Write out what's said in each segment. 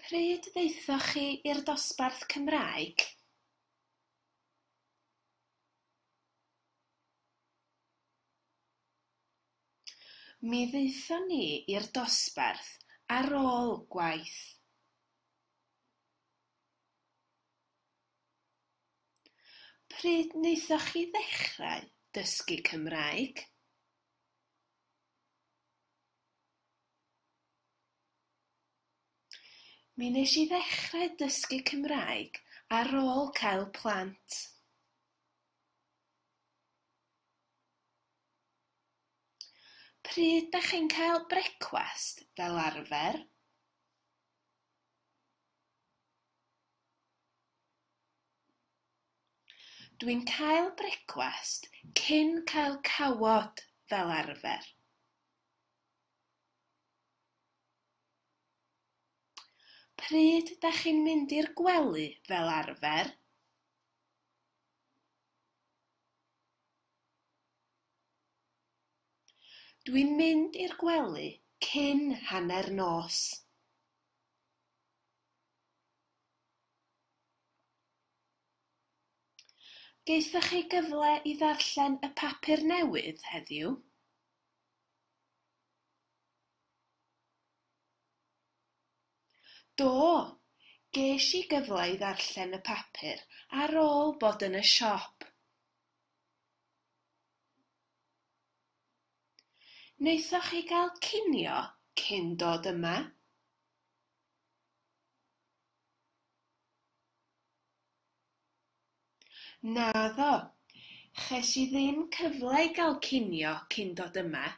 Pryd ddaethoch chi i'r dosbarth Cymraeg? Mi ddaethon ni i'r dosbarth ar ôl gwaith. Pryd wnaethoch chi ddechrau dysgu Cymraeg? Mi wnes i ddechrau dysgu Cymraeg ar ôl cael plant. Pryd dach chi'n cael brecwast fel arfer? Dwi'n cael brecwast cyn cael cawod fel arfer. Pryd dach chi'n mynd i'r gwely fel arfer? Dwi'n mynd i'r gwely cyn hanner nos. Gaethoch chi gyfle i ddarllen y papur newydd heddiw? Do, ges i gyfle i ddarllen y papur ar ôl bod yn y siop. Wnaethoch chi gael cinio cyn dod yma? Naddo, ches i ddim cyfle i gael cinio cyn dod yma.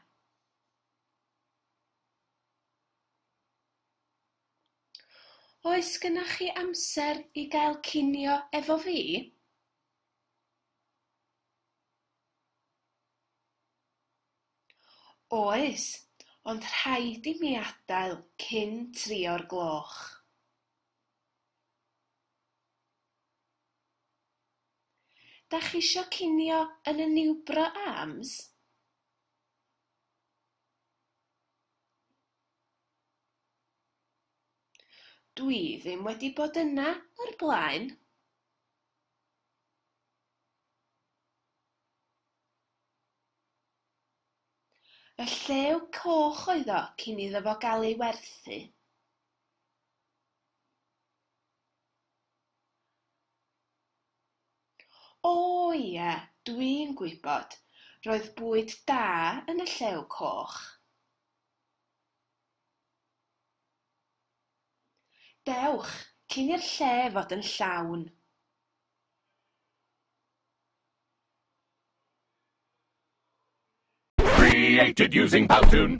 Oes gynnoch chi amser i gael cinio efo fi? Oes, ond rhaid i mi adael cyn 3 o'r gloch. Dach chi isio cinio yn y Newborough Arms? Dwi ddim wedi bod yna o'r blaen. Y Llew Coch oedd o cyn iddo fo gael ei werthu. O ia, dwi'n gwybod, roedd bwyd da yn y Llew Coch. Dewch cyn i'r lle fod yn llawn. Created using Powtoon.